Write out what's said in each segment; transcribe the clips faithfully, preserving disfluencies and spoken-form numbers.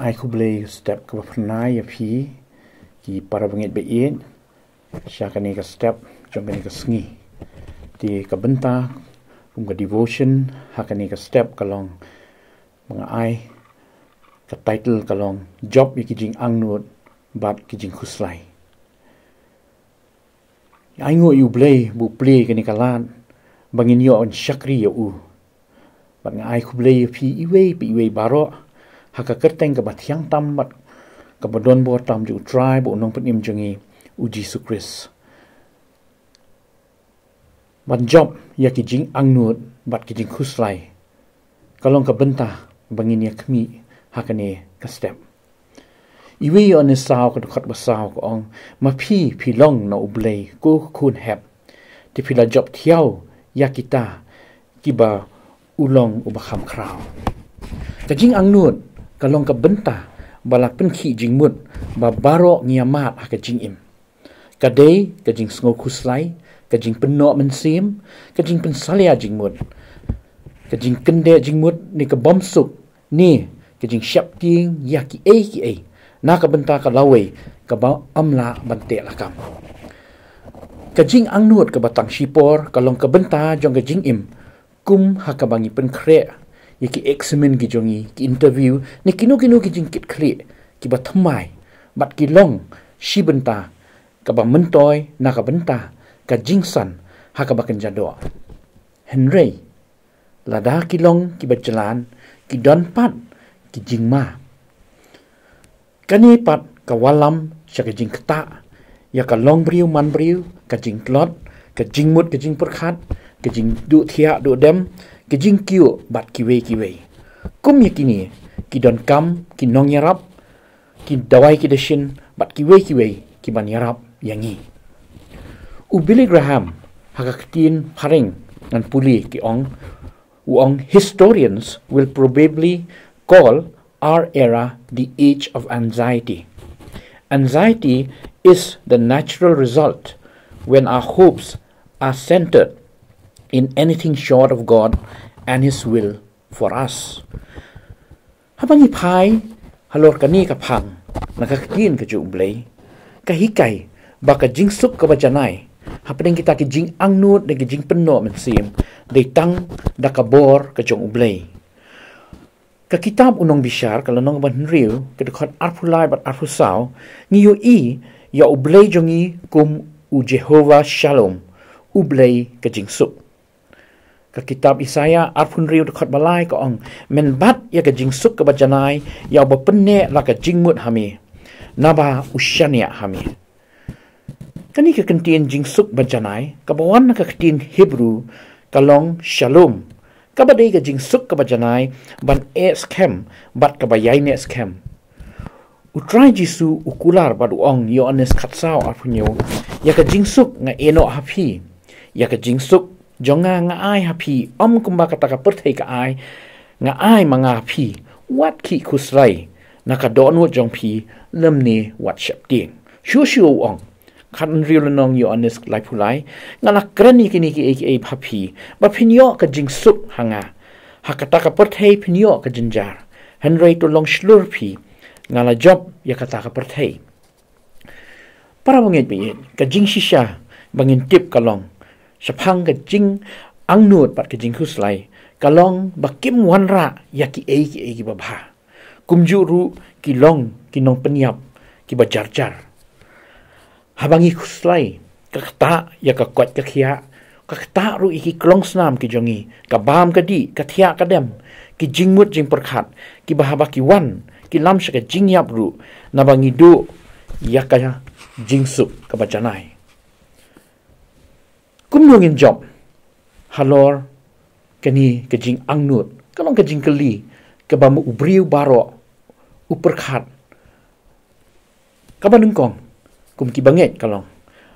Ai khublei step kaba pyrnai ïa phi ki para bangeit ba ïeit sha kane ka step jong kane ka sngi. Te ka bynta kum ka devotion ha kane ka step ka long, ba nga ai ka title ka long Jop ïa ki jingangnud bad ki jingkhuslai. Ai nguh ïa U Blei ba u plie kane ka lad ba ngin ïoh ban shakri ïa u. Bad nga ai khublei ïa phi iwei pa iwei baroh ha ka kyrteng kaba thiang tam bad kaba don bor tam jong U Trai bad U Nongpynim jong ngi U Jisu Khrist. Ban jop ïa ki jingangnud bad ki jingkhuslai ka long ka bynta ba ngin ïa khmih ha kane ka step. Iwei Ïoannis saw ka dkhot ba saw ka ong, ma phi phi long na U Blei ko khun hep, te phi la jop thiaw ïa kita kiba u long uba kham khraw. Ka jingangnud ka long ka bynta ba la pynkhih jingmut ba baroh ngi ïa mad ha ka jingim. Ka dei ka jingsngew khuslai, ka jingpynnoh mynsiem, ka jingpynsalia jingmut, ka jingkyndeh jingmut ne ka bym suk, ne ka jingsheptieng ïa kiei kiei na ka bynta ka lawei kaba ym lah ban teh lakam. Ka jingangnud kaba tang shipor ka long ka bynta jong ka jingim, kum ha kaba ngi pynkhreh ïa ki examen ki jong ngi, ki interview ne kino kino ki jingkitkhlieh kiba thymmai bad ki long shi bynta kaba myntoi na ka bynta ka jingsan ha kaba kynja doh. Hynrei lada ki long kiba jlan, ki don pat ki jingma. Kane pat ka wallam sha ka jingktah ïa ka long briew man briew, ka jingtlot, ka jingmut ka jingpyrkhat, ka jingduh thiah duh dem, ka jingkiew bad kiwei kiwei. Kum ïa kine ki donkam ki nongïarap, ki dawai ki dashin bad kiwei kiwei ki ban ïarap ïa ngi. U Billy Graham ha ka ktien phareng ngan pule ki ong, u ong, historians will probably call our era the age of anxiety. Anxiety is the natural result when our hopes are centered in anything short of God and His will for us. Haba ngi phai halor kane ka phang na ka ktien ka jong U Blei, ka hikai ba ka jingsuk kaba janai hapdeng kita ki jingangnud ne ki jingpynnoh mynsiem dei tang da ka bor ka jong U Blei. Ka kitab U Nongbishar ka lynnong ba hynriew ka dkhot arphew lai bad arphew saw, ngi ïohi ïa U Blei jong ngi kum U Jehova Shalom, U Blei ka jingsuk. Ka kitab Isaïah arphew hynriew dkhot ba lai ka ong, men bat ïa ka jingsuk kaba janai ïa uba pynneh la ka jingmut ha me, naba u shaniah ha me. Kane ka ktien jingsuk ba janai kaba wan na ka ktien Hebru ka long shalom, kaba dei ka jingsuk kaba janai ban eh skhem bad kaba ïaineh skhem. U Trai Jisu u kular bad u ong, Ïoannis khatsaw arphew hynñiew, ïa ka jingsuk nga ïehnoh ha phi, ïa ka jingsuk jong nga nga ai ha phi, ym kumba kata ka pyrthei ka ai, nga ai ma nga ha phi. Wat khih khuslai na ka dohnud jong phi, lymne wat sheptieng. Shuh shuh u ong, khathynriew lynnong Ïoannis laiphew lai, nga la kren ïa kine kiei kiei ha phi ba phin ïoh ka jingsuk ha nga. Ha kata ka pyrthei phin ïoh ka jynjar, hynrei to long shlur phi, nga la jop ïa kata ka pyrthei. Para bangeit ba ïeit, ka jingshisha ba ngin tip ka long shaphang ka jingangnud bad ka jingkhuslai ka long ba kim wanrah ïa kiei kiei kiba bha. Kumjuh ruh ki long ki nongpynïap kiba jar jar. Haba ngi khuslai, ka ktah ïa ka koit ka khiah, ka ktah ruh ïa ki klongsnam ki jong ngi, ka bam ka dih, ka thiah ka dem, ki jingmut jingpyrkhat, kiba haba ki wan ki lam sha ka jingïap ruh, naba ngi duh ïa ka jingsuk kaba janai. Kumno ngin jop halor kane ka jingangnud? Ka long ka jingkylli kaba ma u briew baroh u pyrkhat. Kaba nyngkong, kum ki bangeit, ka long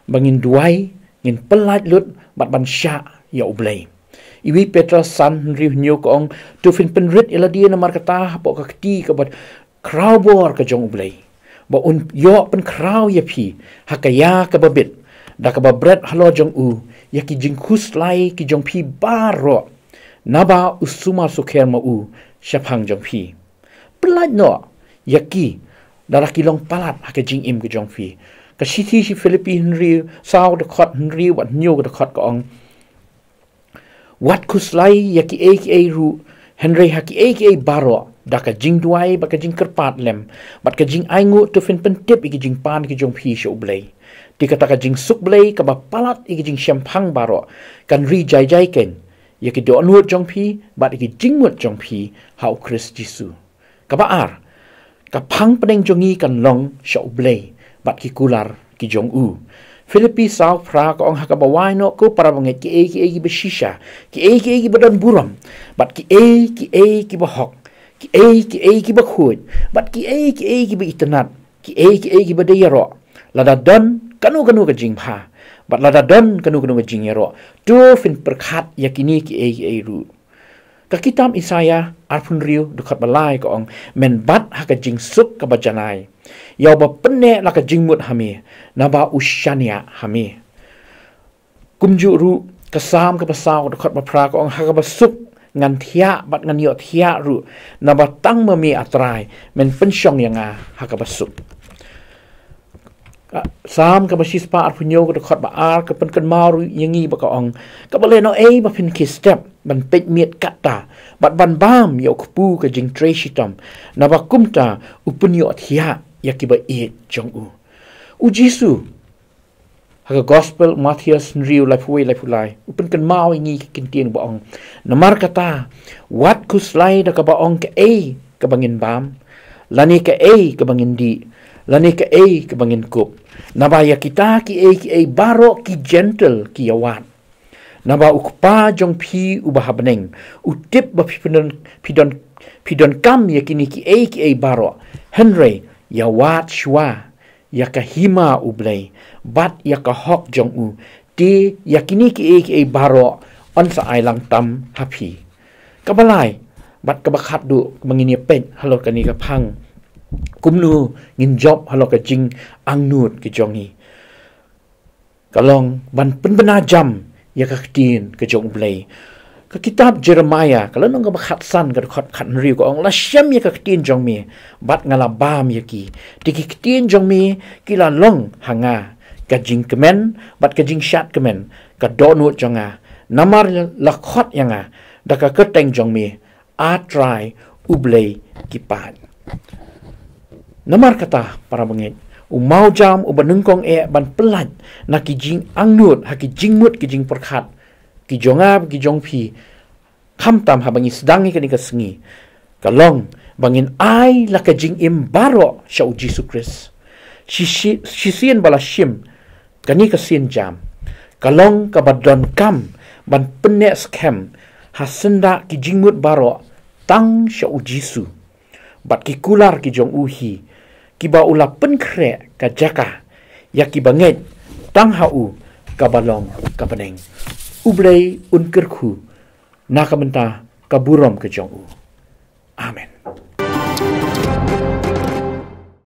ba ngin duwai, ngin pyllait lut bad ban shah ïa U Blei. Iwei Petros san hynriew hynñiew ka ong, to phin pynrit ïa lade namar kata hapoh ka kti kaba khraw bor ka jong U Blei, ba un ïoh pynkhraw ïa phi ha ka ïa kaba bit, da kaba bret halor jong u ïa ki jingkhuslai ki jong phi baroh, naba u sumar sukher ma u shaphang jong phi. Pyllait noh ïa ki, lada ki long palat ha ka jingim ka jong phi. Ka shithi sha ki Philippi hynriew, saw ka dkhot hynriew bad hynñiew ka dkhot ka ong: Wat khuslai ïa kiei kiei ruh, hynrei ha kiei kiei baroh, da ka jingduwai bad ka jingkyrpad lem bad ka jingainguh, to phin pyntip ïa ki jingpan ki jong phi sha U Blei. Te kata ka jingsuk Blei kaba palat ïa ki jingshemphang baroh, kan ri jai jai keiñ ïa ki dohnud jong phi bad ïa ki jingmut jong phi ha U Khrist Jisu. Kaba ar, ka phang pdeng jong ngi kan long sha U Blei bad ki kular ki jong u. Philippi saw phra ka ong: Ha kaba wai noh, ko para bangeit, kiei kiei kiba shisha, kiei kiei kiba don burom, bad kiei kiei kiba hok, kiei kiei kiba khuid, bad kiei kiei kiba itynnad, kiei kiei kiba dei ïaroh, lada don kano kano ka jingbha, bad lada don kano kano ka jingïaroh, to phin pyrkhat ïa kine kiei kiei ruh. Ka kitab Isaïah arphew hynriew dkhot ba lai ka ong: Men bat ha ka jingsuk kaba janai ïa uba pynneh la ka jingmut ha me, naba u shaniah ha me. Kumjuh ruh ka Salm kaba saw dkhot ba phra ka ong: Ha kaba suk ngan thiah bad ngan ïohthiah ruh, naba tang ma me, A Trai, men pynshong ïa nga ha kaba suk. Ka Salm kaba shispah arphew hynñiew ka dkhot ba ar ka pynkynmaw ruh ïa ngi ba ka ong: Kaba lehnohei ba phin khie step ban peit miet katta, bad ban bam ïa u kpu ka jingtrei shitom, naba kumta u pynïohthiah ïa kiba ïeit jong u. U Jisu, ha ka Gospel Mathaios hynriew, laiphew wei, laiphew lai, u pynkynmaw ïa ngi ki kyntien ba ong: Namar kata, wat khuslai da kaba ong kaei kaba ngin bam, lane kaei kaba ngin dih, lane kaei kaba ngin kup. Naba ïa kita kiei kiei baroh ki Jentil ki ïawad. Naba U Kpa jong phi uba ha bneng u tip ba phi pyndon, phi don, phi donkam ïa kine kiei kiei baroh. Hynrei ïawad shuwa ïa ka hima U Blei bad ïa ka hok jong u, te ïa kine kiei kiei baroh yn sa ai lang tam ha phi. Kaba lai bad kaba khatduh kaba ngin ïa peit halor kane ka phang, kumno ngin jop halor ka jingangnud ka jong ngi, ka long ban pynbna jam ïa ka ktien ka jong U Blei. Ka kitab Jeremiah ka lynnong kaba khatsan ka dkhot khathynriew ka ong: La shem ïa ka ktien jong me, bad nga la bam ïa ki. Te ki ktien jong me ki la long ha nga ka jingkmen bad ka jingshad kmen, ka dohnud jong nga, namar la khot ïa nga da ka kyrteng jong me, A Trai U Blei ki paid. Namar kata, para bangeit, u mawjam uba nyngkong eh ban pyllait na ki jingangnud ha ki jingmut ki jingpyrkhat ki jong nga, ki jong phi, khamtam haba ngi sdang ïa kane ka sngi, ka long ba ngin ai la ka jingim baroh sha U Jisu Khrist. Shi, shi, shisien ba la shim kane ka sienjam, ka long kaba donkam ban pynneh skhem ha syndah ki jingmut baroh tang sha U Jisu bad ki kular ki jong u hi, kiba u la pynkhreh ka jaka ïa kiba ngeit tang ha u kaba long ka bneng. U Blei un kyrkhu na ka bynta ka burom ka jong u. Amen.